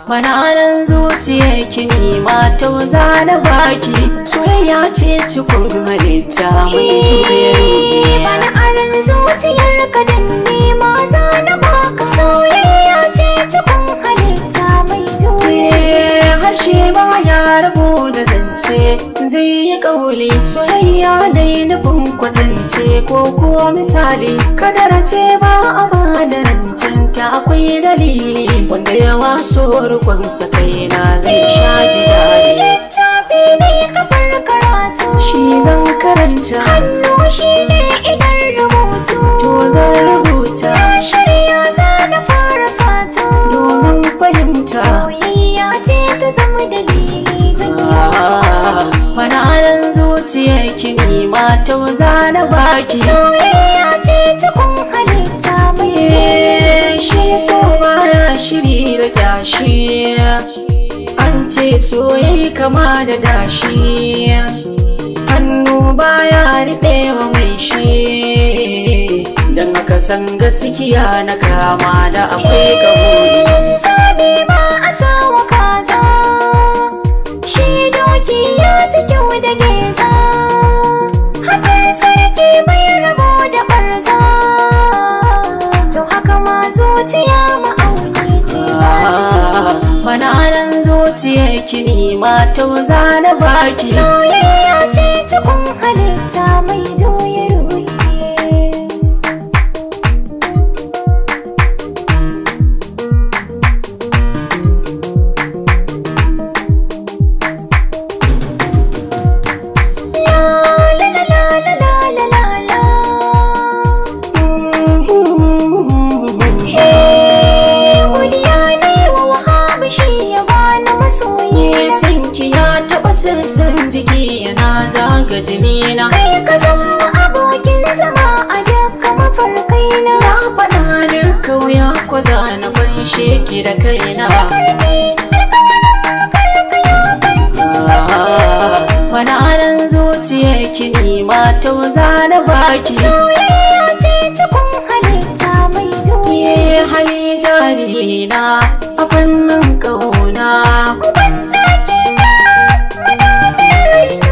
Bananan zuciyar ki ni ma tauza na baki, soyayya ce cikon halitta mai juya. Bana aran zuciyar ka dan nema za na baka, soyayya ce cikon halitta mai juya. Harshe ba ya rabu da zance, zai yi kauli, soyayya dai nufin kwatance ko kuwa misali. Kadara ce ba a bada rancen ta, akwai dalili wanda ya waso rukunsa kaina zai sha jidali. Littafi ne kafar karatu, shi zan karanta, hannu shi ne idan rubutu, to zan rubuta, na shirya za na fara sato domin fahimta. Soyayya ce ta zama dalili, zan yi Fananan zuciyar ki ni ma tauza na baki, soyayya ce cikon halitta mai. Shi so baya shiri da kyashi, an ce soyayya kama da dashi, hannu baya riɓewa mai shi, don haka san gaskiya na kama da akwai kaburi. Zabi ba a sawa kaza, shi doki ya fi kyau da geza, hatsin sarki bai rabo da barza, to haka ma zuciya ma'auni ce ba su. Fananan zuciyar ki ni ma tauza na baki, soyayya ce cikon halitta mai juya ruhi. La la la la la la la la. Hey, godiya ne wa Wahabu shi ya bani masoyi. Sanki ya taɓa sassan jiki, yana zaga jini na. Kai ka zama abokin zama a dukkan mafarkai na. Na faɗa duka wuya ko za na fanshe ki da kaina. Fananan zuciyar ki ni ma tauza na baki, Soyayya ce cikon halitta mai juya. Hali jari na a fannin ƙauna. Uban ɗaki na madadin raina.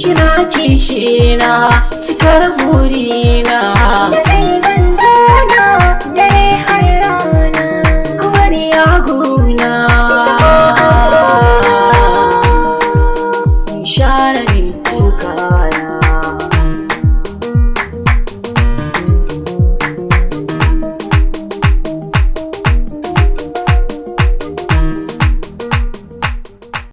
Kina kishi na cikar burina.